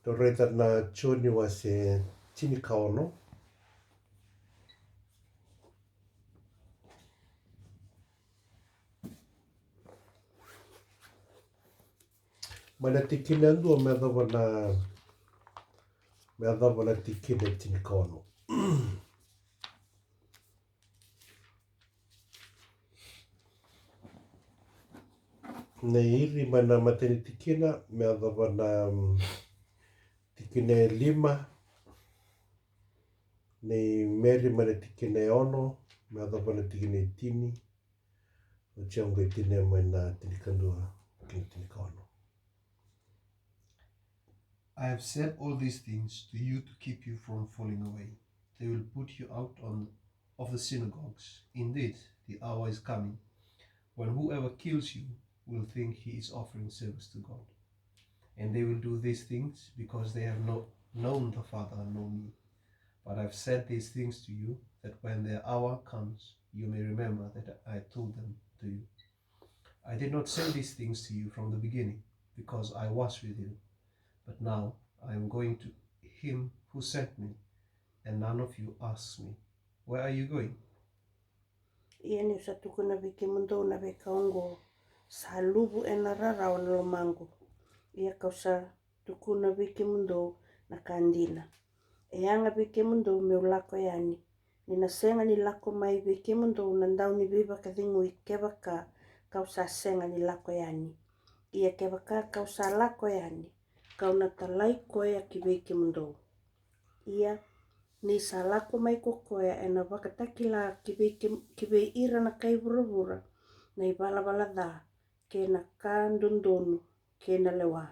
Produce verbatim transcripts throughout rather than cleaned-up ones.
Tou raica na Joni wase tinikaono. Mai na tikina e dua me yacova na me yacova na tikina e tinikaono. Na iri mai na matai ni tikina me yacova na, mm, tikina e lima. Na i Meri mai na tikina e ono me yacova na tikina e tini. O Joni qai tinia mai na tinikadua kei na tinikaono. I have said all these things to you to keep you from falling away. They will put you out on, of the synagogues. Indeed, the hour is coming when whoever kills you will think he is offering service to God. And they will do these things because they have not known the Father nor me. But I've said these things to you, that when their hour comes, you may remember that I told them to you. I did not say these things to you from the beginning, because I was with you. But now I am going to him who sent me, and none of you asks me, "Where are you going?" Ia niu sa tukuna vei kemudou na veika oqo, sa luvu ena rarawa na lomaqu. Ia kau sa tukuna vei kemudou na ka dina. E yaga vei kemudou meu lako yani. Ni na sega ni lako mai vei kemudou na dau ni veivakacegui kevaka kau sa sega ni lako yani. Ia kevaka kau sa lako yani, kau na talai koya ki vei kemudou. Ia ni sa lako mai ko koya ena vakatakila ki vei, ki vei ira na kai vuravura na ivalavala ca kei na ka dodonu kei na lewa.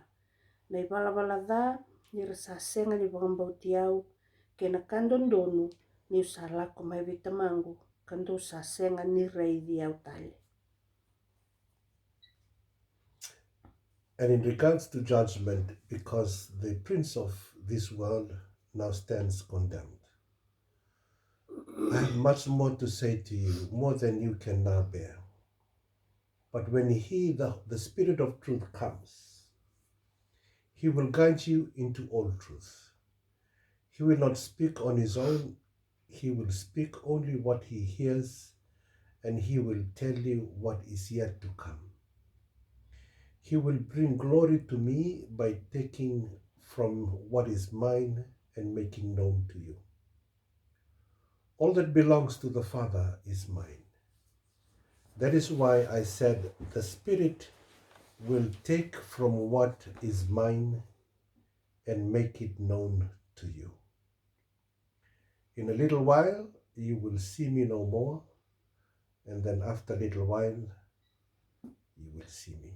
Na ivalavala ca ni ra sa sega ni vakabauti au, kei na ka dodonu niu sa lako mai vei tamaqu ka dou sa sega ni raici au tale. And in regards to judgment, because the prince of this world now stands condemned. I have much more to say to you, more than you can now bear. But when he, the, the Spirit of truth, comes, he will guide you into all truth. He will not speak on his own, he will speak only what he hears, and he will tell you what is yet to come. He will bring glory to me by taking from what is mine and making known to you. All that belongs to the Father is mine. That is why I said the Spirit will take from what is mine and make it known to you. In a little while you will see me no more, and then after a little while you will see me.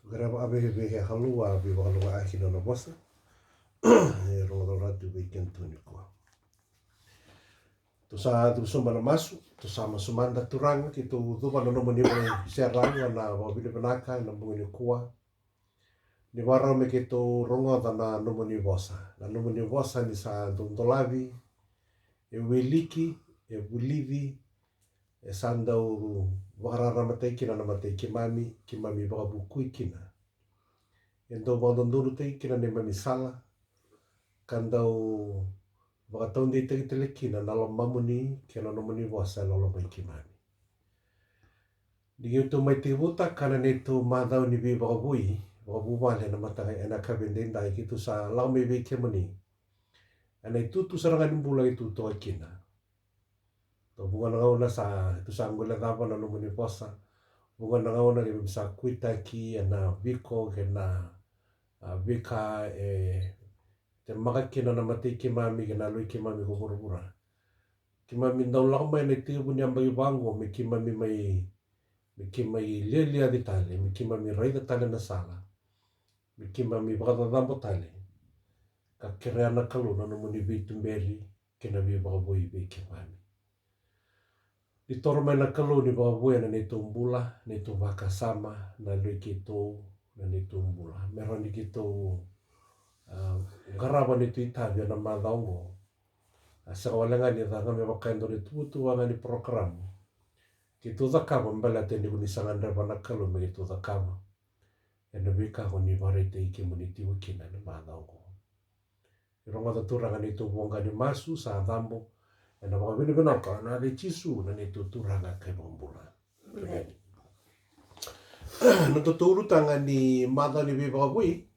Tukuna vakaveivei e Kalou a veivakalougatataki na nona vosa. E rogoca ratou vei keda tu nikua. Tou sa cuva sobu ena masu, tou sa masu mada. Turaga, keitou cuva na nomuni veiserau, na vakavinavinaka ena bogi nikua. Ni vakarau me keitou rogoca na nomuni vosa. Na nomuni vosa ni sa dau dolavi, e wiliki, e vulici, e sa dau vakararamataki kina na mata i keimami, keimami vakavukui kina. E dau vakadodonutaki kina na neimami sala, ka dau vakataudeitaki tale kina na lomamuni kei na nomuni vosa e loloma i keimami. Ni keitou mai tekivutaka na neitou macawa ni veivakavoui vakavuvale ena mataka, ena yakavi edaidai, keitou sa lako mai vei kemuni ena itutu sara ga ni bula keitou toka kina. Tou vuqa na gauna sa, tou sa guilecava na nomuni vosa. Vuqa na gauna keimami sa kuitaki ena viko kei na, a, veika e temaka kina na mata i keimami kei na yalo i keimami ko vuravura. Keimami dau lako mai ena itekivu ni yabaki vaqo me keimami mai, me keimami lialiaci tale, me keimami raica tale na sala, me keimami vakacacabo tale, ka kerea na Kalou na nomuni veituberi kei na veivakavoui vei keimami. Ni toro mai na Kalou ni vakavouya na neitou bula, neitou vakasama, na yalo i keitou, na neitou bula, me rawa ni keitou, a, qarava neitou itavi ena macawa oqo. A sega wale ga ni caka me vaka e dua na ituvatuva ga ni porokaramu keitou cakava, baleta ni ko ni sa gadreva na Kalou me keitou cakava. ena veika ko ni vakaraitaki kemuni tiko kina ena macawa oqo. Ni rogoca Turaga neitou voqa ni masu sa cabo ena vakavinavinaka ena yaca i Jisu na neitou Turaga ka iVakabula. Emeni. Na nodatou ulutaga ni macawa ni veivakavoui,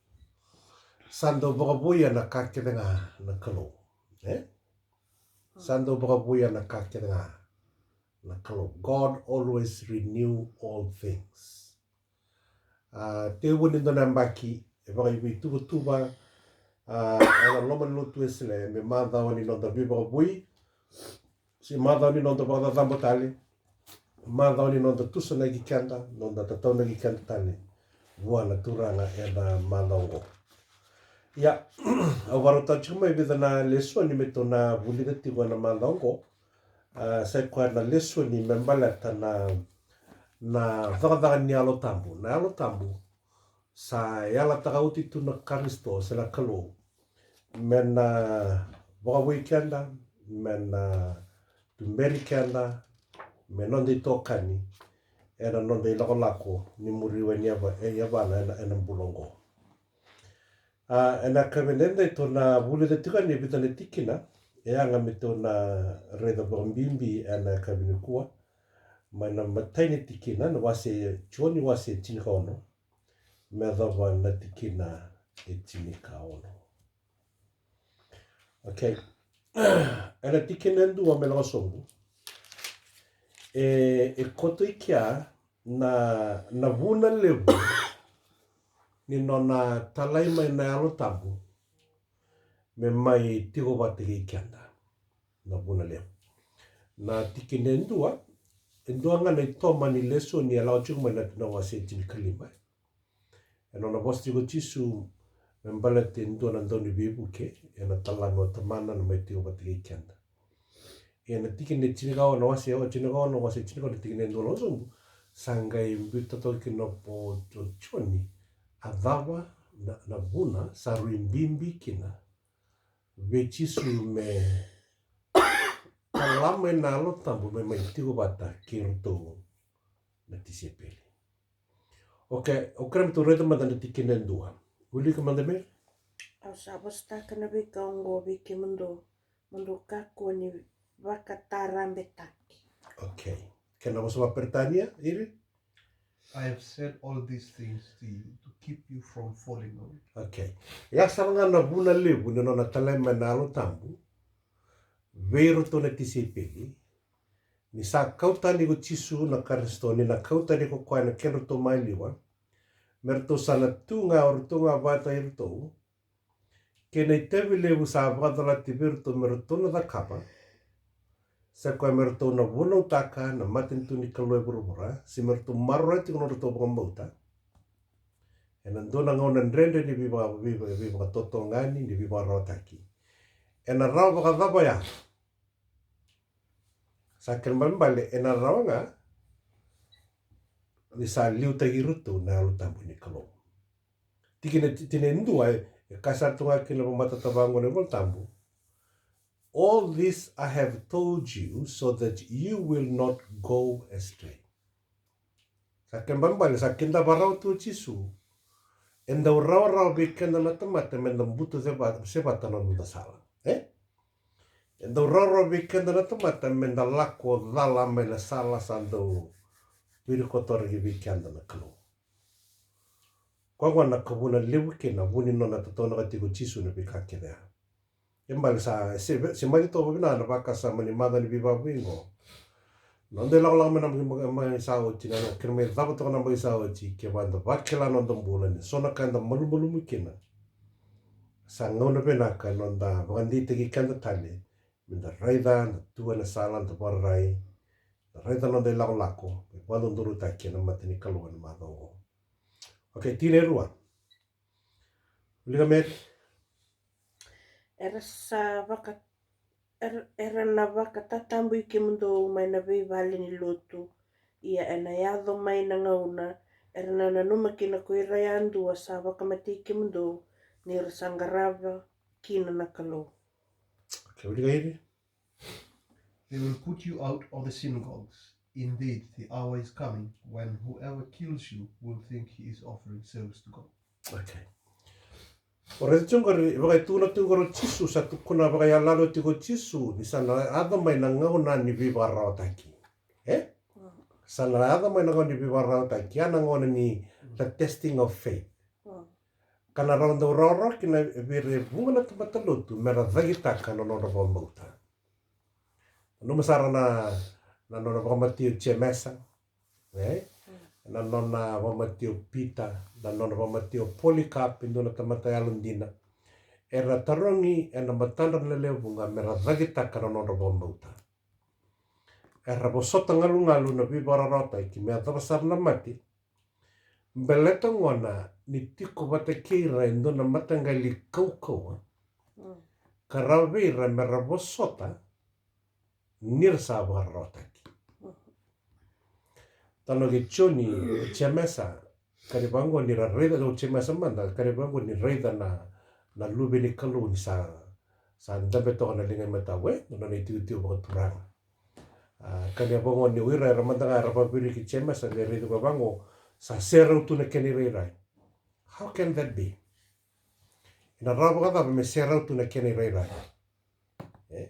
sa dau vakavouia na ka kece ga na Kalou. E? Sa dau vakavouia na ka kece ga na Kalou. God always renew all things. A, tekivu ni dua na yabaki e vakaivei tuvatuva, a, ena loma ni lotu Wesele me macawa ni noda veivakavoui, se macawa ni noda vakacacabo tale, macawa ni noda tusanaki keda, noda tataunaki keda tale vua na Turaga ena macawa oqo. Ia, au vakarautaka tiko mai vica na lesoni me tou na vulica tiko ena macawa oqo. A, sa i koya na lesoni me baleta na, na cakacaka ni Yalo Tabu. Na Yalo Tabu sa yalataka oti tu na Karisito se na Kalou me na vakavoui keda, me na tuberi keda, me noda itokani ena noda ilakolako ni muri wai ni yava-, e yavana ena, ena bula oqo. A, ena yakavi edaidai tou na vulica tiko yani e vica na tikina e yaga me tou na raica vakabibi ena yakavi nikua. Mai na imatai ni tikina, na wase, Joni wase tinikaono, me yacova na tikina e tinikaono. Okay. Ena tikina e dua me lako sobu, e, e koto i kea na, na vuna levu ni nona talai mai na Yalo Tabu me mai tiko vata kei keda. Na vuna levu. Na tikina e dua, e dua ga na itoma ni lesoni e lako tiko mai na, na wase tinikalima. E nona vosa tiko o Jisu me baleta e dua na dau ni veivuke, ena tala mai o Tamana na mai tiko vata kei keda. Ena tikina e tinikaono, wase, o tinikaono, wase tinikaono, tikina e dua lako sobu, sa qai biuta toka kina o Joni, a cava na, na vuna sa rui bibi kina vei Jisu me tala mai na Yalo Tabu me mai tiko vata kei iratou na tisaipeli. Okay, au kerea me tou raica mada na tikina e dua. Wilika mada, Meri. Au sa vosataka na veika oqo vei kemudou, mo dou kakua ni vakatarabetaki. Okay. Kena vosa vakaperitania, Iri? I have said all these things to you to keep you from falling away. Okay. Ia sara ga na vuna levu ni nona talai mai na Yalo Tabu vei iratou na tisaipeli, ni sa kau tani ko Jisu na Karisito, ni na kau tani ko koya na kedratou maliwa, me ratou sa na tu ga o ratou ga vata iratou, kei na itavi levu sa vakacolati vei iratou me ratou na cakava, sa koya me ratou na vunautaka na matanitu ni Kalou e vuravura, se me ratou maroroya tiko na nodratou vakabauta ena dua na gauna dredre ni veiva-, veiva-, veivakatotogani, ni veivakararawataki. Ena rawa vakacava ya? Sa kena ibalebale ena rawa ga ni sa liutaki iratou na Yalo Tabu ni Kalou. Tikina, tikina e dua, e kaya sara tu ga kina vakamatata vaqo na iVolatabu. All this I have told you so that you will not go astray. Sa kena ibalebale, sa keda vakarau tu o Jisu. E dau rawarawa vei keda na tamata me da butu sevata, sevata na noda sala. E? E dau rawarawa vei keda na tamata me da lako cala mai na sala sa dau virikotoraki vei keda na Kalou. Koya gona na ka vuna levu kina, vu ni nona tataunaka tiko o Jisu na veika kece ya. E bale sa, se, se mani toka vakavinaka na vakasama ni macawa ni veivakavoui oqo. Noda ilakolako mai na yabaki mai sa oti, na kena mai cava toka na yabaki sa oti, kevaka da vakila noda bula ni so na ka eda malumalumu kina. Sa gauna vinaka noda vakadeitaki keda tale, me da raica, da tu ena sala, da vakararai, da raica noda ilakolako, me vakadodonutaki ena mata ni Kalou ena macawa oqo. Okay, tikina e rua. Wilika, Meri. Era sa vaka, era, era na vakatatabui kemudou mai na veivale ni lotu, ia ena yaco mai na gauna era na nanuma kina ko ira yadua sa vakamatei kemudou, ni ra sa qarava kina na Kalou. Okay, wilika, Iri. They will put you out of the synagogues. Indeed, the hour is coming when whoever kills you will think he is offering service to God. Okay. O raica tiko qori, vakaituna tiko qori o Jisu, sa tukuna vakaiyalayala tiko o Jisu ni sa na yaco mai na gauna ni veivakararawataki. E? Sa na yaco mai na gauna ni veivakararawataki, ya na gauna ni the testing of faith. Ka na rawa dau rawarawa kina vei ira e vuqa na tamata lotu me ra cakitaka na nodra vakabauta. Nanuma sara na, na nona vakamatei o Jemesa, e? Na nona vakamatei o Pita, na nona vakamatei o Polycarp, e dua na tamata yalodina. Era tarogi ena matadra na lewe vuqa me ra cakitaka na nodra vakabauta. Era vosota galugalu na veivakararawataki me yacova sara na mate. Baleta gona ni tiko vata kei ira e dua na mataqali kaukauwa ka rawa vei ira me ra vosota ni ra sa vakararawataki. Tano kei Joni, o Jemesa, kari vaqo ni ra raica, o Jemesa mada, kari vaqo ni raica na, na luve ni Kalou ni sa, sa dabe toka na liga i matau, e, na nona itikotiko vakaturaga. A, kani a vaqo ni o ira era mada ga era vakaviriki Jemesa, me raica vaqo, sa serau tu na kena irairai. How can that be? Ena rawa vakacava me serau tu na kena irairai? E?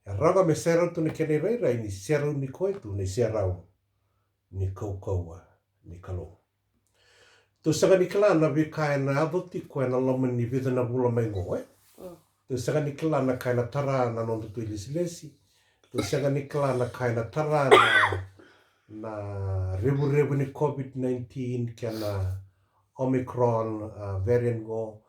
E rawa me serau tu na kena irairai ni serau ni koya tu na iserau ni kaukauwa ni Kalou. Tou sega ni kila na veika ena yaco tiko ena loma ni vica na vula mai qo, e? Tou sega ni kila na ka ena tara na noda tu ilesilesi. Tou sega ni kila na ka ena tara na, na revurevu ni COVID nineteen kei na Omicron, a, variant qo.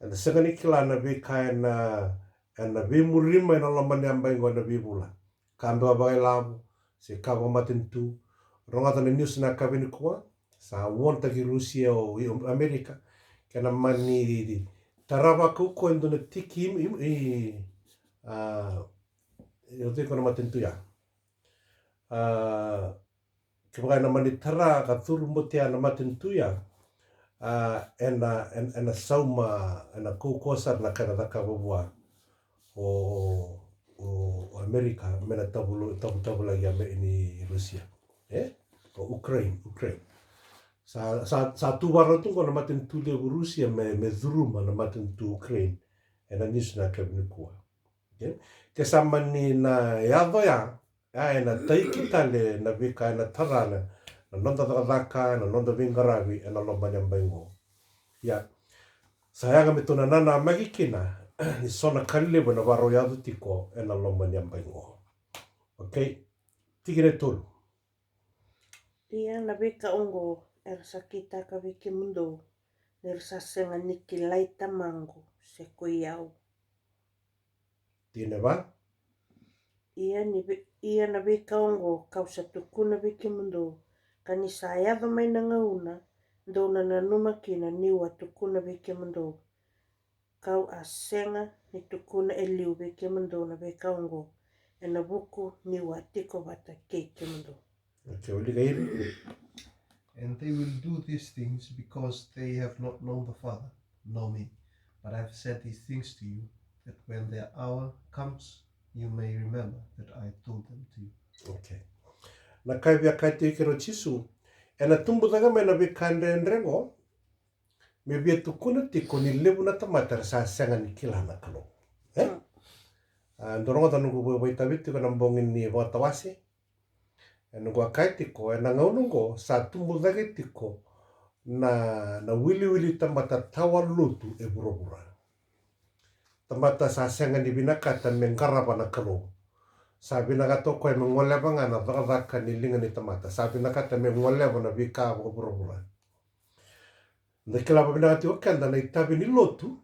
Eda sega ni kila na veika ena, ena veimuri mai na loma ni yabaki qo ena veivula. Ka bewa vakailavo, se ka vakamatanitu. Rogoca na news na yakavi nikua, sa warn-taki Rusia o, i Amerika, kena mani tara vakaukauwa e dua na tiki i, i, i, a, e tiko na matanitu ya. A, kevaka ena mani tara ka curu botea na matanitu ya, a, ena, ena, ena sauma, ena kaukauwa sara na ka ena cakava vua o, o, o Amerika me na tavulu, tavu, tavulaki Ame-, ni Rusia. E? O Ukraine, Ukraine. Sa, sa, sa tu vakarau tu qo na matanitu levu Rusia me, me curuma na matanitu Ukraine. Ena news na yakavi nikua. Okay? Ke sa mani na yaco ya, a, ena taiki tale na veika ena tara na, na noda cakacaka, na noda veiqaravi ena loma ni yabaki qo. Ia, sa yaga me tou na nanamaki kina ni so na ka levu ena vakarau yaco tiko ena loma ni yabaki qo. Okay? Tikina e tolu. Ia na veika oqo era sa kitaka vei kemudou, ni ra sa sega ni kilai Tamaqu se koi au. Tikina e va. Ia ni ve-, ia na veika oqo kau sa tukuna vei kemudou, ka ni sa yaco mai na gauna, dou na nanuma kina niu a tukuna vei kemudou. Kau a sega ni tukuna e liu vei kemudou na veika oqo, ena vuku niu a tiko vata kei kemudou. Okay, wilika ira. And they will do these things because they have not known the Father, nor me. But I have said these things to you, that when their hour comes, you may remember that I told them to you. Okay. Na ka e via kaya tiko kina o Jisu, ena tubu cake mai na veika dredre qo, me via tukuna tiko ni levu na tamata era sa sega ni kila na Kalou. E? Mm. A, dou rogoca noqu vakaitavi tiko ena bogi ni vakatawase. Ena noqu a kaya tiko, ena gauna oqo sa tubu cake tiko na, na wiliwili tamata tawa lotu e vuravura. Tamata sa sega ni vinakata me qarava na Kalou. Sa vinakata o koya me goleva ga na cakacaka ni liga ni tamata. Sa vinakata me goleva na veika vakavuravura. Da kila vakavinaka tiko keda na itavi ni lotu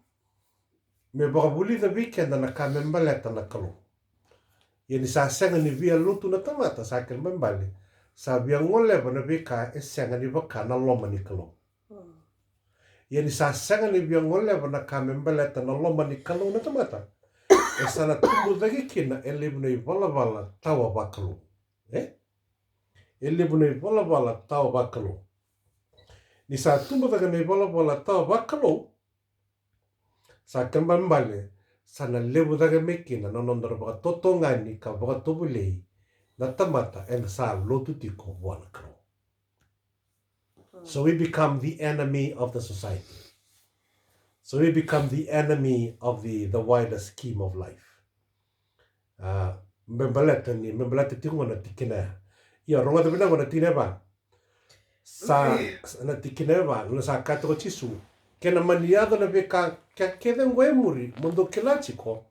me vakavulica vei keda na ka me baleta na Kalou. Ia ni sa sega ni via lotu na tamata, sa kena ibalebale sa via goleva na veika e sega ni vaka na loma ni Kalou. Ia ni sa sega ni via goleva na ka me baleta na loma ni Kalou na tamata, e sa na tubu cake kina e levu na ivalavala tawa vakalou. E? E levu na ivalavala tawa vakalou. Ni sa tubu cake na ivalavala tawa vakalou, sa kena ibalebale sa na levu cake mai kina na nodra vakatotogani ka vakatovolei na tamata eda sa lotu tiko vua na Kalou. So we become the enemy of the society. So we become the enemy of the, the wider scheme of life. Uh, me baleta ni, me baleta tiko na tikina ya. Ia, rogoca vinaka na tikina ya va. Sa, na tikina ya va, na sa kaya toka o Jisu. Kena mani yaco na veika kece oqo e muri, mo dou kila tiko,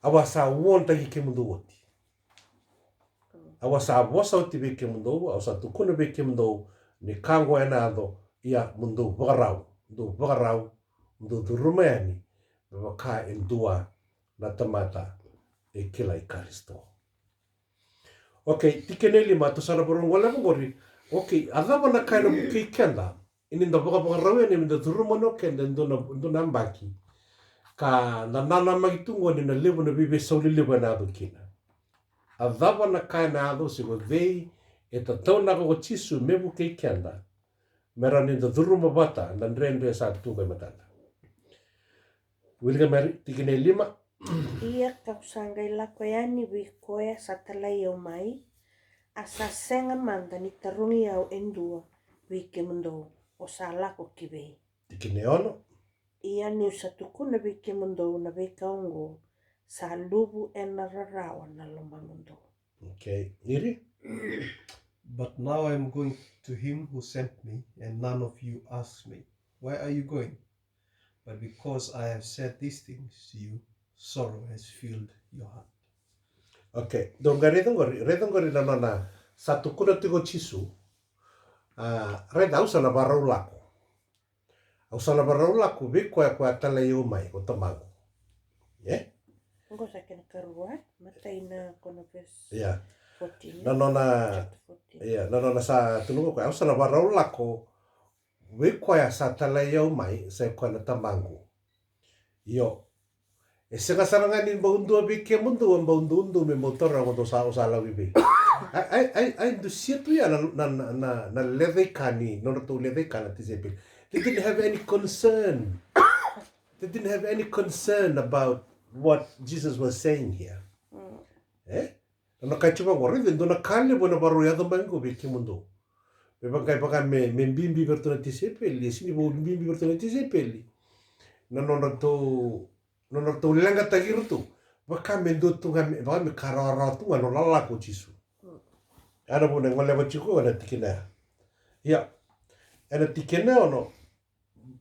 au a sa warn-taki kemudou oti. Au a sa vosa oti vei kemudou, au sa tukuna vei kemudou, ni ka oqo ena yaco, ia mo dou vakarau, dou vakarau, dou curuma yani, me vaka e dua na tamata e kilai Karisito. Okay, tikina e lima, tou sa na vakarau goleva oqori. Okay, a cava na ka ena vukei keda? Ia ni da vakavakarau yani, me da curuma na keda e dua na, dua na yabaki. Ka da nanamaki tu oqo ni na levu na veiveisau lelevu ena yaco kina. A cava na ka ena yaco, se ko cei e tataunaka ko Jisu me vukei keda? Me rawa ni da curuma vata na dredre sa tu qo e matada. Wilika Meri, tikina e lima. Ia kau sa qai lako yani vei koya sa talai au mai, a sa sega mada ni tarogi au e dua vei kemudou, o sa lako ki vei? Tikina e ono. Ia niu sa tukuna vei kemudou na veika oqo, sa luvu ena rarawa na lomamudou. Okay, Iri. But now I am going to him who sent me, and none of you asked me, "Where are you going?" But because I have said these things to you, sorrow has filled your heart. Okay, dou qai raica oqori, raica oqori na nona sa tukuna tiko o Jisu. A, raica, au sa na vakarau lako. Au sa na vakarau lako vei koya, koya a talai au mai, ko Tamaqu. E? Oqo sa kena karua, matai na kona verse. Ia. Fourteen. Na nona, chapter fourteen. Ia, na nona sa tukuna o koya, au sa na vakarau lako vei koya sa talai au mai, sa i koya na Tamaqu. Io. E sega sara ga ni bau dua vei kemudou, e bau duadua me bau taura, o dou sa, o sa lako i vei. Ai, ai, ai, ai dusia tu ya na, na, na, na, na lecaika ni, nodratou lecaika na tisaipeli. They didn't have any concern. They didn't have any concern about what Jesus was saying here. E? Na ka e tu vaqo, raica e dua na ka levu ena vakarau yaco mai qo vei kemudou. Me vaqai vaka me, me bibi vei iratou na tisaipeli, e sega ni vau bibi vei iratou na tisaipeli. Na nodratou, nodratou leqataki iratou. Vaka me dua tu ga me, vaka me ka rawarawa tu ga na nona lako o Jisu. Ya na vuna e goleva tiko ena tikina ya. Ia, ena tikina ya ono,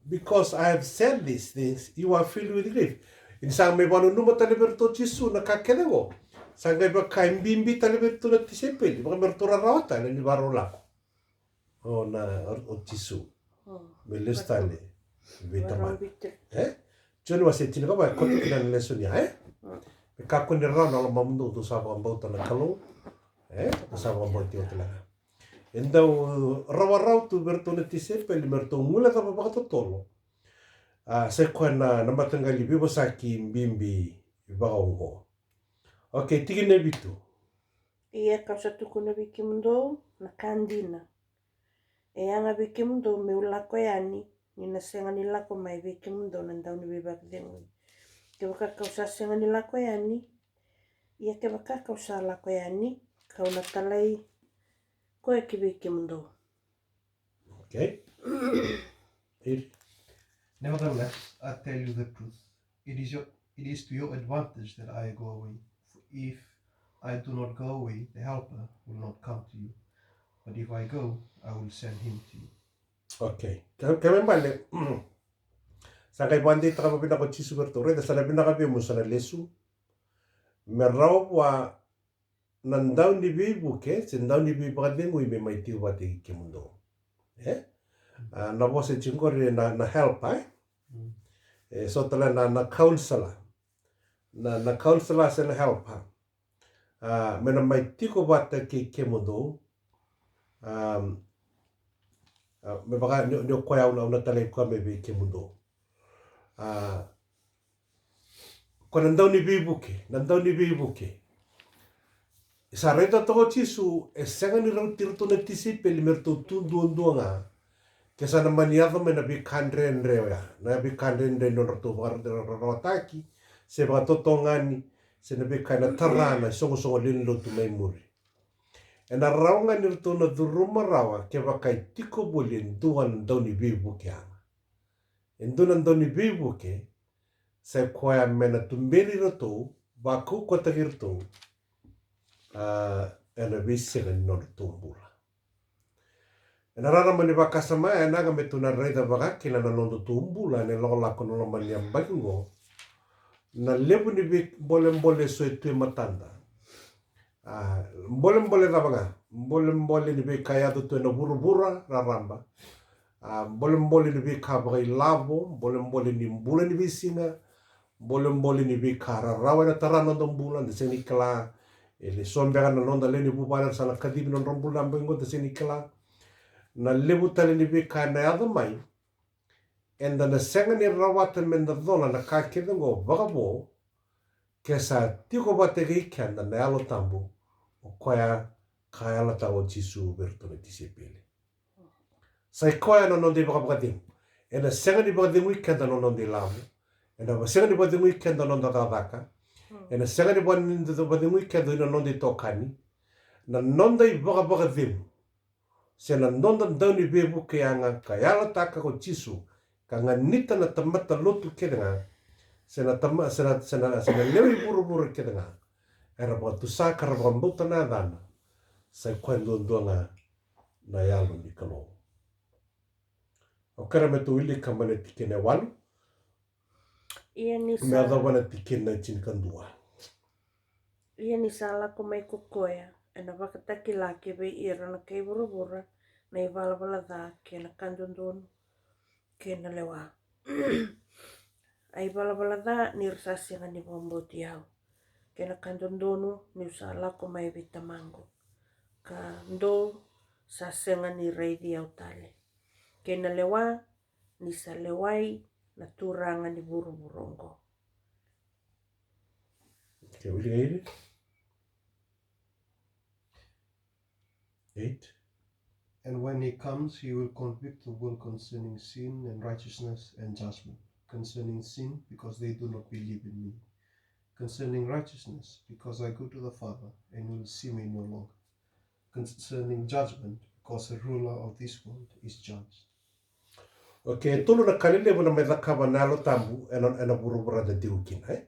because I have said these things, you are filled with grief. Ni sa mai vakananuma tale vei iratou o Jisu na ka kece qo. Sa qai vaka e bibi tale vei iratou na tisaipeli, vaka me ratou rarawa tale ni vakarau lako. O na, o, o Jisu. Me lesu tale vei Tamana. E? Joni wase tinikava e koto kina na lesoni ya, e? Me kakua ni rarawa na lomamudou, dou sa vakabauta na Kalou. E? Dou sa vakabauta tiko kina. E dau rawarawa tu vei iratou na tisaipeli me ratou guilecava vakatotolo. A, sa i koya na, na mataqali veivosaki bibi vakaoqo. Okay, tikina e vitu. Ia kau sa tukuna vei kemudou na ka dina. E yaga vei kemudou meu lako yani, ni na sega ni lako mai vei kemudou na dauniveivakacegui. Kevaka kau sa sega ni lako yani, ia kevaka kau sa lako yani, kau na talai koya ki vei kemudou. Okay. Nevertheless, I tell you the truth. It is your, it is to your advantage that I go away. For if I do not go away, the Helper will not come to you. But if I go, I will send him to you. Okay. Ke, ke me bale. Sa qai vakadeitaka vakavinaka o Jisu vei iratou. Raica, sa na vinaka vei au meu sa na lesu. Me rawa vua na dauniveivuke se dauniveivakacegui me mai tiko vata kei kemudou. E? A, na vosa e tiko qori na, na helper, e? E so tale na, na counselor. Na, na counselor se na helper. A, me na mai tiko vata kei kemudou. A, a, me vaka ni, ni o koya au na, au na talai koya mai vei kemudou. A, ko na dauniveivuke, na dauniveivuke. Sa raica toka o Jisu, e sega ni rauti iratou na tisaipeli me ratou tu duadua ga. Ke sa na mani yaco mai na veika dredre oya, na veika dredre ni nodratou vakararawataki, se vakatotogani, se na veika ena tara na isoqosoqo lewe ni lotu mai muri. Ena rawa ga ni ratou na curuma rawa kevaka e tiko voli e dua na dauniveivuke yaga. E dua na dauniveivuke, sa i koya me na tuberi iratou, vakaukauwataki iratou, a, ena veisiga ni nodratou bula. Ena rarama ni vakasama, ena yaga me tou na raica vakakina na nodatou bula ena ilakolako na loma ni yabaki oqo. Na levu ni veibolebole eso e tu e matada. A, bolebole cava ga? Bolebole ni veika e yaco tu ena vuravura raraba. A, bolebole ni veika vakailavo, bolebole ni bula ni veisiga, bolebole ni veika rarawa ena tara na noda bula, da sega ni kila. E le so beka na noda lewe ni vuvale era sa na kacivi na nodra bula na yabaki oqo, da sega ni kila. Na levu tale ni veika ena yaco mai, eda na sega ni rawata meda cola na ka kece oqo vakavo, ke sa tiko vata kei keda na Yalo Tabu, o koya ka yalataka o Jisu vei iratou na tisaipeli. Sa i koya na noda ivakavakacegu. Ena sega ni vakacegui keda na noda ilavo. Ena sega ni vakacegui keda na noda cakacaka. Ena sega ni vaka-, vakacegui keda na noda itokani. Na noda ivakavakacegu, se na noda dauniveivuke yaga ka yalataka ko Jisu, ka ganita na tamata lotu kece ga, se na tama-, se na, se na, se na lewe i vuravura kece ga, era vakatusa ka ra vakabauta na yacana, sa i koya duadua ga na Yalo ni Kalou. Au kerea me tou wilika mai na tikina e walu. Ia ni me sa yacova na tikina e tinikadua. Ia ni sa lako mai ko koya, ena vakatakila ki vei ira na kai vuravura na ivalavala ca kei na ka dodonu kei na lewa. A ivalavala ca ni ra sa sega ni vakabauti au, kei na ka dodonu niu sa lako mai vei Tamaqu, ka dou sa sega ni raici au tale, kei na lewa ni sa lewai na turaga ni vuravura oqo. Okay, we read it. Eight. And when he comes, he will convict the world concerning sin and righteousness and judgment. Concerning sin, because they do not believe in me. Concerning righteousness, because I go to the Father, and you will see me no longer. Concerning judgment, because the ruler of this world is judged. Okay, e tolu na ka lelevu na mai cakava na Yalo Tabu ena, ena vuravura da tiko kina, e?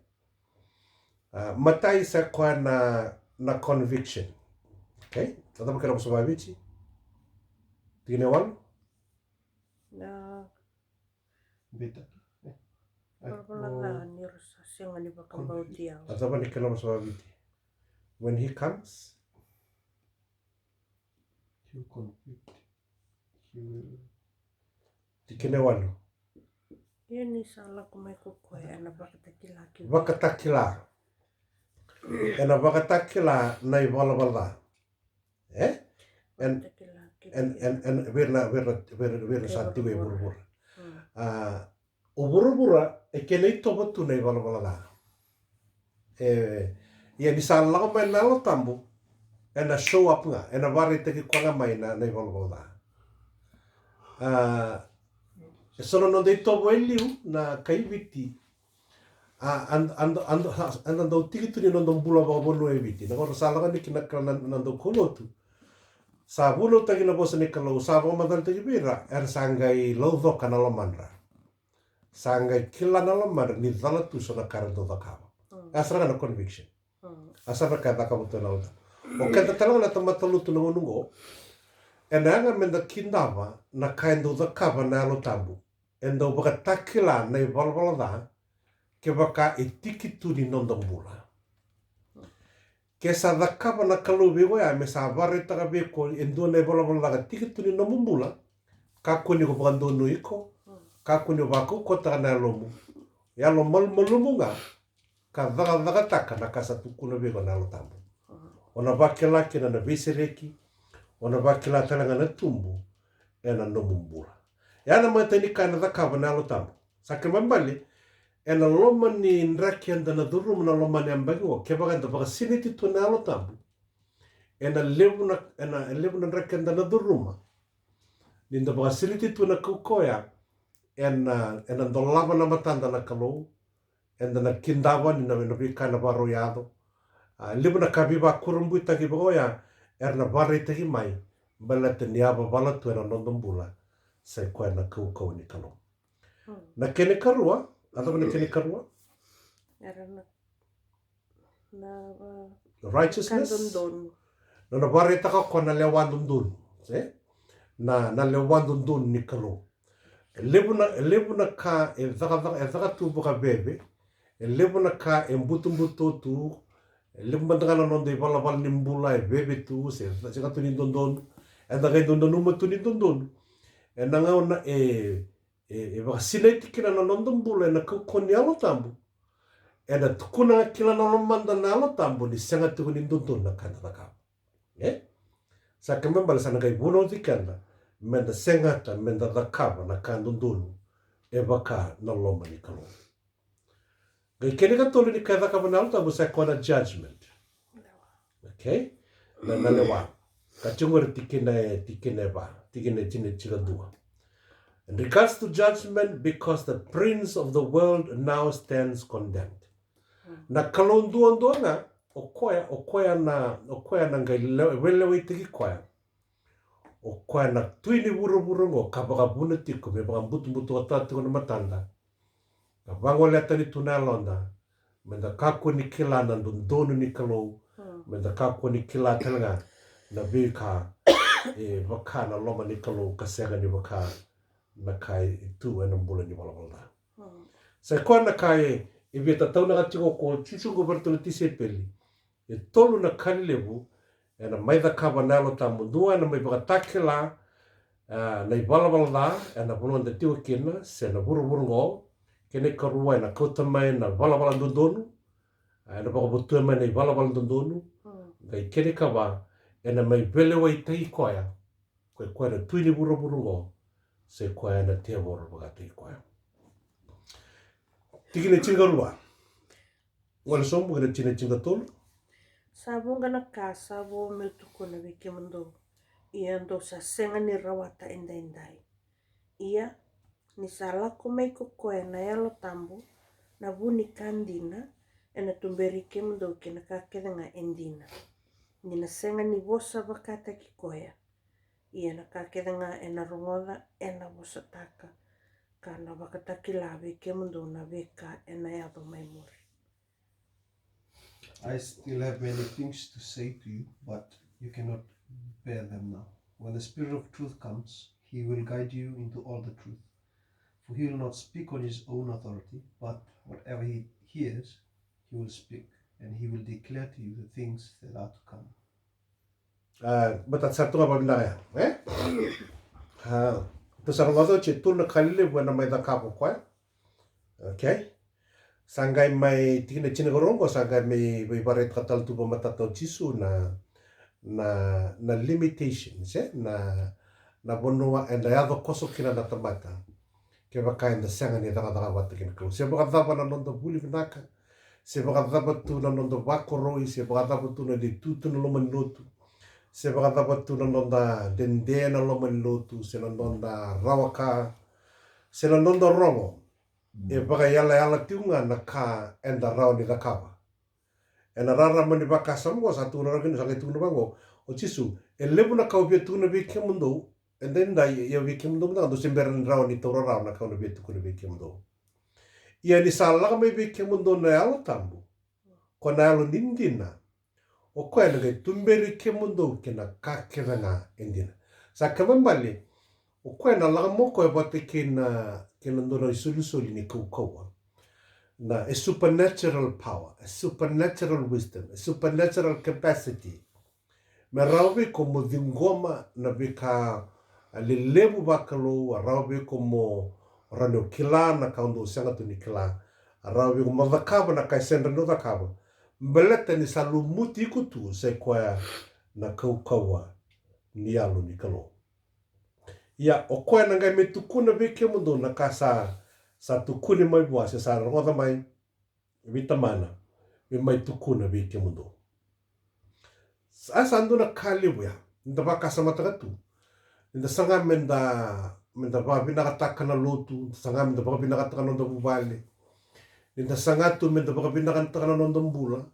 A, matai sa koya na, na conviction. Okay? Sa cava kena vosa vakaViti? Tikina e walu? Na beitaki. E. Valavala ca ni ra sa sega ni vakabauti au. A cava ni kena vosa vakaViti? When he comes, he will convict. He will. Tikina e walu. Ia ni sa lako mai ko koya ena vakatakila ki vei. Vakatakila. Ena vakatakila na ivalavala ca. E? En, vakatakila ki en, vei. En, en, vei ira na, vei ira, vei ira, vei ira sa tiko e vuravura. Mm. A, o vuravura e kena itovo tu na ivalavala ca. E, ia ni sa lako mai na Yalo Tabu, ena show up ga, ena vakaraitaki koya ga mai na, na ivalavala ca. A, e so na noda itovo e liu na kai Viti. A, and, and, and, and, and dau tiki tu ni noda bula vakavanua e Viti. Na gauna sa lako yani kina na, na, na dau kaulotu. Sa vunautaki na vosa ni Kalou, sa vakamacalataki vei ira, era sa qai laucoka na lomadra. Sa qai kila na lomadra ni cala tu so na ka era dau cakava. Mm. A sara ga na conviction. Mm. A sara na ka e cakava tu na lomadra. O keda tale ga na tamata lotu na gauna oqo, ena yaga meda kidava na ka e dau cakava na Yalo Tabu. E dau vakatakila na ivalavala ca, kevaka e tiki tu ni noda bula. Ke sa cakava na Kalou vei iko ya, me sa vakaraitaka vei iko e dua na ivalavala ca ka tiki tu ni nomu bula, kakua ni ko vakadonui iko, kakua ni ko vakaukauwataka na yalomu. Yalo malumalumu ga, ka cakacakataka na ka sa tukuna vei iko na Yalo Tabu. O na vakila kina na veisereki, o na vakila tale ga na tubu ena nomu bula. Ya na matai ni ka ena cakava na Yalo Tabu. Sa kena ibalebale, ena loma ni draki eda na curuma na loma ni yabaki oqo, kevaka eda vakasinaiti tu na Yalo Tabu, ena levu na, ena levu na draki eda na curuma. Ni da vakasinaiti tu na kaukaua ya, ena, ena dolava na matada na Kalou, eda na kidava ni na, na veika ena vakarau yaco. A, levu na ka veivakurabuitaki vaka oya, era na vakaraitaki mai baleta ni yavavala tu ena noda bula, sa i koya na kaukauwa ni Kalou. Na kena ikarua, a cava na kena ikarua? Era na, na, uh, righteousness. Ka dodonu. Na, na vakaraitaka o koya na lewa dodonu, e? Na, na lewa dodonu ni Kalou. E levu na, e levu na ka e cakacaka, e caka tu vakaveve. E levu na ka e butobuto tu. E levu mada ga na noda ivalavala ni bula e veve tu, se sega tu ni dodonu. Eda qai dau nanuma tu ni dodonu. Ena gauna e, e, e vakasinaiti kina na noda bula ena kaukauwa ni Yalo Tabu, ena tukuna ga kina na lomada na Yalo Tabu ni sega tiko ni dodonu na ka eda cakava. E? Sa kena ibalebale sa na qai vunauci keda meda segata meda cakava na ka dodonu e vaka na loma ni Kalou. Qai kena ikatolu ni ka e cakava na Yalo Tabu sa i koya na judgment. Okay? Na, na lewa. Ka tiko qori tikina e, tikina e va, tikina e tini, tinikadua. In regards to judgment, because the prince of the world now stands condemned. Na kalou duadua ga, o koya, o koya na, o koya na qai le-, veilewaitaki koya. O koya na tui ni vuravura oqo ka vakavuna tiko me vakabutobutotaka tiko na matada. Ka vagolea tani tu na yaloda, meda kakua ni kila na dodonu ni Kalou, meda kakua ni kila tale ga na veika e vaka na loma ni Kalou ka sega ni vaka na ka e tu ena bula ni valavala ca. Sa i koya na ka e, e via tataunaka tiko ko Jisu qo vei iratou na tisaipeli. E tolu na ka lelevu ena mai cakava na Yalo Tabu. Dua, ena mai vakatakila, a, na ivalavala ca ena vanua eda tiko kina se na vuravura oqo. Kena ikarua, ena kauta mai na valavala dodonu, a, ena vakavotuya mai na ivalavala dodonu. Qai kena ikava, ena mai veilewaitaki koya. Ko i koya na tui ni vuravura oqo, se koya na tevoro vakataki koya. Tikina e tinikarua. Gole sobu ki na tikina e tinikatolu. Sa vuqa na ka sa vo meu tukuna vei kemudou, ia dou sa sega ni rawata edaidai. Ia ni sa lako mai ko koya na Yalo Tabu, na vu ni ka dina, ena tuberi kemudou ki na ka kece ga e dina. Ni na sega ni vosa vakataki koya. Ia na ka kece ga ena rogoca ena vosataka, ka na vakatakila vei kemudou na veika ena yaco mai muri. I still have many things to say to you, but you cannot bear them now. When the Spirit of truth comes, he will guide you into all the truth. For he will not speak on his own authority, but whatever he hears, he will speak, and he will declare to you the things that are to come. A, baleta sa tu ga vakavinaka ya, e? A, tou sa rogoca oti e tolu na ka lelevu ena mai cakava o koya. Okay. Sa qai mai tikina e tinikarua oqo, sa qai mai veivakaraitaka tale tu vakamatata o Jisu na, na, na limitation, se na, na vanua eda yaco koso kina na tamata. Kevaka eda sega ni cakacaka vata kei na Kalou, se vakacava na noda vuli vinaka, se vakacava tu na noda vakoroi, se vakacava tu na noda itutu na loma ni lotu, se vakacava tu na noda dede na loma ni lotu, se na noda rawa ka, se na noda rogo, e vakayalayala tiko ga na ka eda rawa ni cakava. Ena rarama ni vakasama oqo sa tukuna rawa kina, sa qai tukuna vaqo o Jisu, e levu na ka au via tukuna vei kemudou edaidai, ia vei kemudou mada ga dou se bera ni rawa ni taura rawa na ka au na via tukuna vei kemudou. Ia ni sa lako mai vei kemudou na Yalo Tabu, ko na Yalo ni dina, o koya ena qai tuberi kemudou ki na ka kece ga e dina. Sa kena ibalebale, o koya ena lako mai o koya vata kei na, kei na dua na isolisoli ni kaukauwa. Na, a supernatural power, a supernatural wisdom, a supernatural capacity. Me rawa vei iko mo ciqoma na veika lelevu vakalou, a rawa vei iko mo rawa ni o kila na ka o dau sega tu ni kila, a rawa vei iko mo cakava na ka e sega ni o cakava. Baleta ni sa lumuti iko tu, sa i koya na kaukauwa ni Yalo ni Kalou. Ia, o koya ena qai mai tukuna vei kemudou na ka sa, sa tukuni mai vua, se sa rogoca mai vei Tamana, me mai tukuna vei kemudou. Sa, sa dua na ka levu ya, ni da vakasamataka tu. Ni da saga me da, me da vakavinakataka na lotu, ni da saga me da vakavinakataka na noda vuvale. Ni da saga tu me da vakavinakataka na noda bula.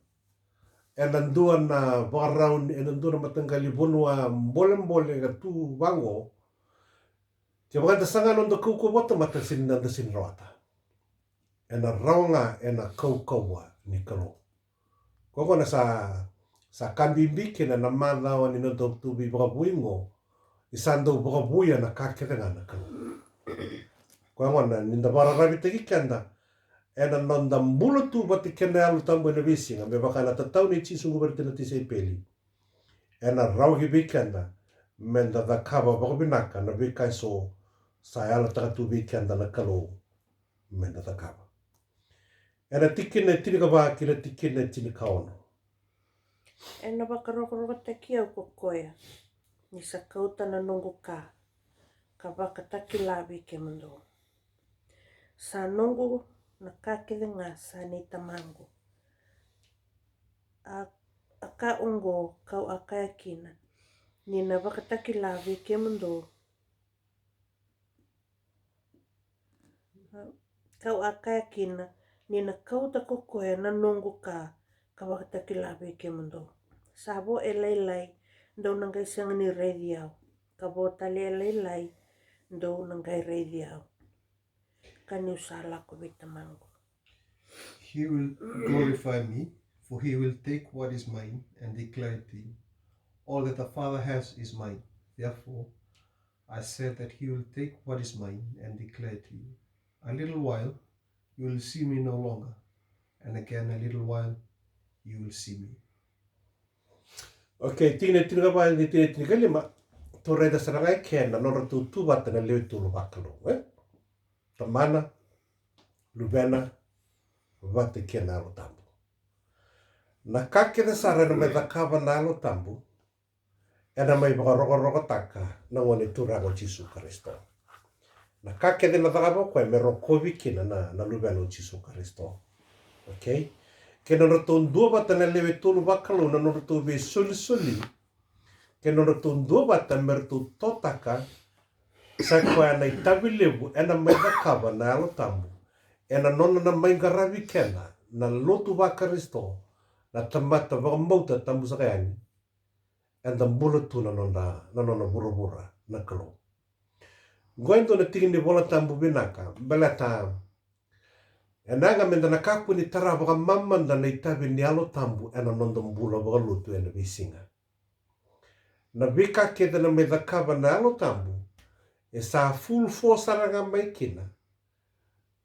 ena dua na vakarau ni, ena dua na mataqali vanua bolebole ka tu vaqo. Kevaka da saga noda kaukauwa vakatamata, sega ni da sega ni rawata. Ena rawa ga ena kaukauwa ni Kalou. Koya gona sa, sa ka bibi kina na macawa ni noda tu veivakavoui qo, ni sa dau vakavouya na ka kece ga na Kalou. Koya gona ni da vakararavitaki keda ena noda bula tu vata kei na Yalo Tabu ena veisiga, me vaka na tatau nei Jisu qo vei iratou na tisaipeli. Ena rawa ki vei keda meda cakava vakavinaka na veika eso sa yalataka tu vei keda na Kalou meda cakava. Ena tikina e tinikava ki na tikina e tinikaono. Ena vakarokorokotaki au ko koya ni sa kauta na noqu ka ka vakatakila vei kemudou. Sa noqu na ka kece ga sa nei Tamaqu. A, a ka oqo kau a kaya kina ni na vakatakila vei kemudou. Kau a kaya kina ni na kauta ko koya na noqu ka ka vakatakila vei kemudou. Sa vo e lailai dou na qai sega ni raici au. Ka vo tale e lailai dou na qai raici au. Ka niu sa lako vei Tamaqu. He will glorify me, for he will take what is mine and declare it to you. All that the Father has is mine. Therefore, I said that he will take what is mine and declare it to you. A little while, you will see me no longer, and again a little while, you will see me. Okay, tikina tinikava, tikina tinikalima. Tou raica sara ga e kena nodratou tu vata na lewe tolu vakalou, e? Tamana, Luvena, vata kei na Yalo Tabu. Na ka kece sara ena mai cakava na Yalo Tabu, ena mai vakarokorokotaka na Gone Turaga o Jisu Karisito. Na ka kece na cakava o koya me rokovi kina na, na Luvena o Jisu Karisito. Okay? Kei na nodratou dua vata na lewe tolu vakalou, na nodratou veisolisoli, kei na nodratou dua vata me ratou totaka, sa koya na itavi levu ena mai cakava na Yalo Tabu ena nona na mai qaravi keda na lotu vaKarisito, na tamata vakabauta tabu saka yani. Eda bula tu na nona, na nona vuravura na Kalou. Qo e dua na tiki ni Vola Tabu vinaka, baleta ena yaga meda na kakua ni tara vakamamada na itavi ni Yalo Tabu ena noda bula vakalotu ena veisiga. Na veika kece na mai cakava na Yalo Tabu, e sa full force sara ga mai kina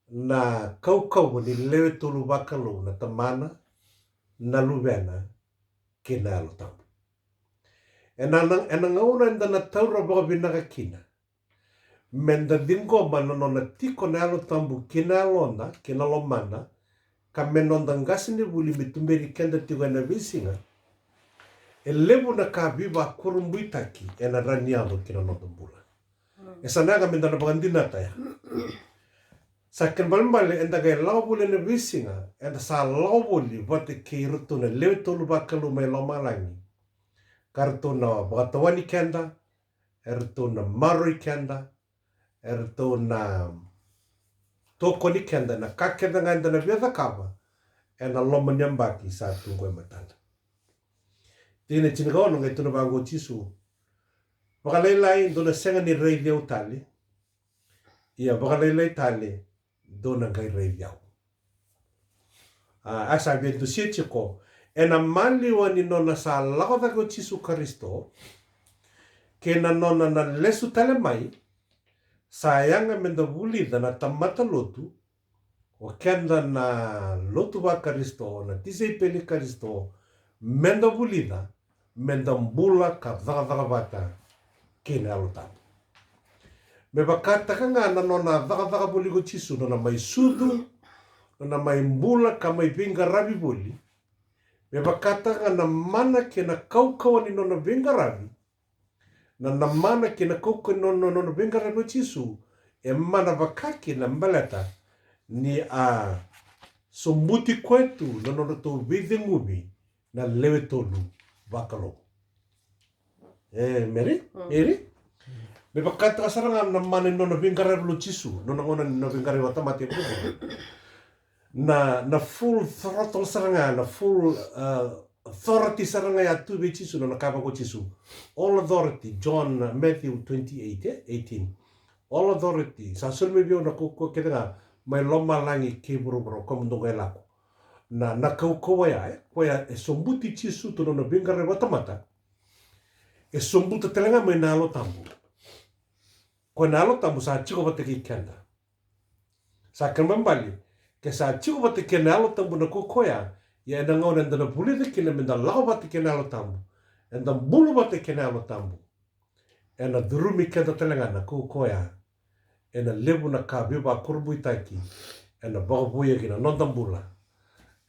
na kaukauwa ni lewe tolu vakalou, na Tamana, na Luvena, kei na Yalo Tabu. Ena, ena gauna eda na taura vakavinaka kina meda ciqoma na nona tiko na Yalo Tabu ki na yaloda, ki na lomada, ka me noda qasenivuli me tuberi keda tiko ena veisiga, e levu na ka veivakurabuitaki ena rawa ni yaco ki na noda bula. E sa na yaga meda na vakadinata ya. Sa kena balebale eda qai lako voli ena veisiga, eda sa lako voli vata kei iratou na lewe tolu vakalou mai lomalagi. Ka ratou na vakatawani keda, eratou na maroroi keda, eratou na tokoni keda na ka kece ga eda na via cakava ena loma ni yabaki sa tu qo e matada. Tikina tinikaono qai tukuna vaqo o Jisu. Vakalailai dou na sega ni raici au tale. Ia vakalailai tale dou na qai raici au. A, a sa via dusia tiko ena maliwa ni nona sa lako cake o Jisu Karisito kei na nona na lesu tale mai, sa yaga meda vulica na tamata lotu, o keda na lotu vaKarisito, na tisaipeli Karisito, meda vulica meda bula ka cakacaka vata kei na Yalo Tabu. Me vakataka ga na nona cakacaka voli ko Jisu, nona mai sucu, nona mai bula ka mai veiqaravi voli. Me vakataka ga na mana kei na kaukauwa ni nona veiqaravi. Na, na mana kei na kaukauwa ni nona, nona veiqaravi o Jisu, e mana vaka kina baleta ni a sobuti koya tu na nodratou veiceguvi na lewe tolu vakalou. E, Mary? Mm. Mary? Me vakataka sara ga na mana ni nona veiqaravi o Jisu, nona gauna ni nona veiqaravi vakatamata e vuravura. Na, na full throttle sara ga, na full, uh, authority sara ga ya tu vei Jisu, na nona kaya vaka o Jisu. All authority, John, uh, Matthew twenty-eight, eh, eighteen. All authority, sa soli mai vei au na kaukauwa kece ga mai lomalagi kei vuravura, o koya mo dou qai lako. Na, na kaukauwa ya, eh, koya e sobuti Jisu tu na nona veiqaravi vakatamata. E sobuta tale ga mai na Yalo Tabu. Koya na Yalo Tabu sa tiko vata kei keda. Sa kena ibalebale, ke sa tiko vata kei na Yalo Tabu na kaukauwa ya, ia ena gauna eda na vulica kina meda lako vata kei na Yalo Tabu, eda bula vata kei na Yalo Tabu, ena curumi keda tale ga na kaukauwa ya. Ena levu na ka veivakurabuitaki ena vakavouya kina noda bula.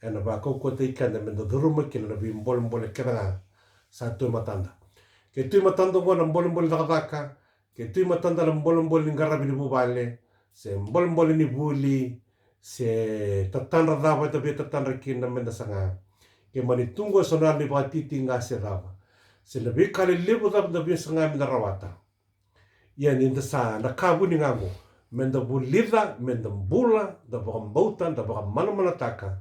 Ena vakaukauwataki keda meda curuma kina na veibolebole kece ga sa tu e matada. Ke tu e matada oqo na bolebole cakacaka, ke tu e matada na bolebole ni qaravi ni vuvale, se bolebole ni vuli, se tatadra cava eda via tatadra kina meda saga. Ke mani tu oqo eso na yalo ni vakatitiqa se cava, se na veika lelevu cava eda via saga meda rawata. Ia ni da sa na ka vuni ga oqo, meda vulica, meda bula, da vakabauta, da vakamanamanataka,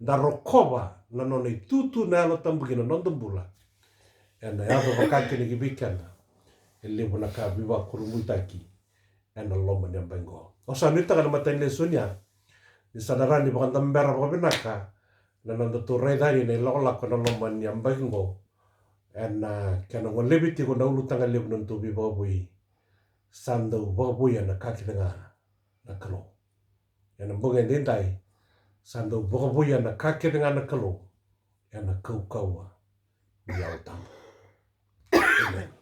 da rokova na nona itutu na Yalo Tabu ki na noda bula. Ena yaco vaka kina ki vei keda e levu na ka veivakurabuitaki ena loma ni yabaki oqo. Au sa nuitaka na matai ni lesoni ya ni sa na rawa ni vakadabera vakavinaka na nodatou raica yani na ilakolako ena loma ni yabaki oqo. Ena kena golevi tiko na ulutaga levu na nodatou veivakavoui. Sa dau vakavouya na ka kece ga na Kalou. Ena bogi edaidai, sa dau vakavouya na ka kece ga na Kalou ena kaukauwa ni Yalo Tabu. Amen.